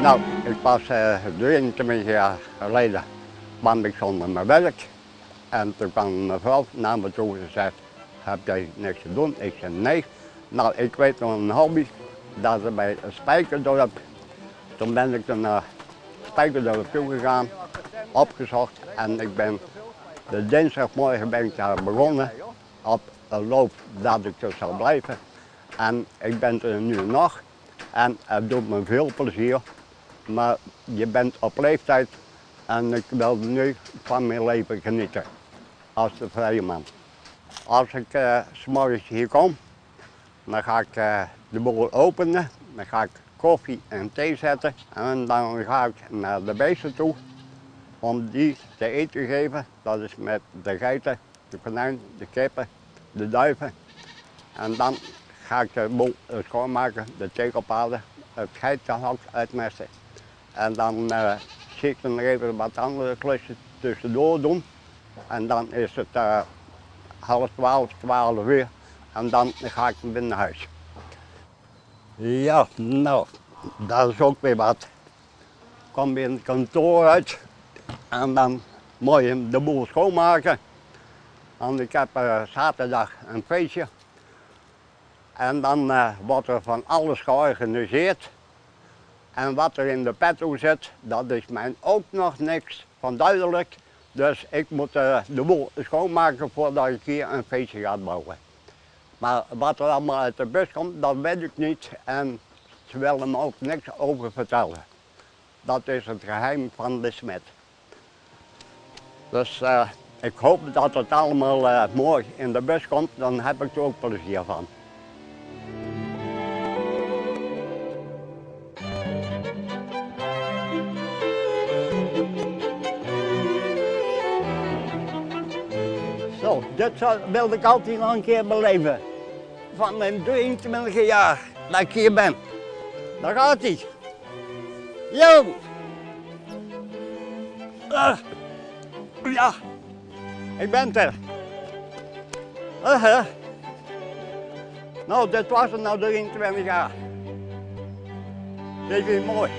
Nou, ik was 23 jaar geleden kwam ik zonder mijn werk. En toen kwam mijn vrouw naar me toe en zei, heb jij niks te doen? Ik zei nee. Nou, ik weet nog een hobby, dat is bij Spijkerdorp. Toen ben ik naar Spijkerdorp toe gegaan, opgezocht en ik ben de dinsdagmorgen ben ik daar begonnen op de loop dat ik er zou blijven. En ik ben er nu nog en het doet me veel plezier. Maar je bent op leeftijd en ik wil nu van mijn leven genieten als de vrije man. Als ik 's morgens hier kom, dan ga ik de boel openen, dan ga ik koffie en thee zetten en dan ga ik naar de beesten toe om die te eten te geven. Dat is met de geiten, de konijn, de kippen, de duiven. En dan ga ik de boel schoonmaken, de tegelpaden, het geitenhok uitmesten. En dan zie ik nog even wat andere klusjes tussendoor doen. En dan is het 11:30, 12 uur en dan ga ik weer naar huis. Ja, nou, dat is ook weer wat. Ik kom weer in het kantoor uit en dan mooi de boel schoonmaken. Want ik heb zaterdag een feestje. En dan wordt er van alles georganiseerd. En wat er in de petto zit, dat is mij ook nog niks van duidelijk. Dus ik moet de boel schoonmaken voordat ik hier een feestje ga bouwen. Maar wat er allemaal uit de bus komt, dat weet ik niet en ze willen me ook niks over vertellen. Dat is het geheim van de smid. Dus ik hoop dat het allemaal mooi in de bus komt, dan heb ik er ook plezier van. Zo, dit wilde ik altijd nog een keer beleven. Van mijn 23 jaar dat ik hier ben. Daar gaat hij. Yo! Ja, ik ben er. Nou, dit was het nou 23 jaar. Dit is mooi.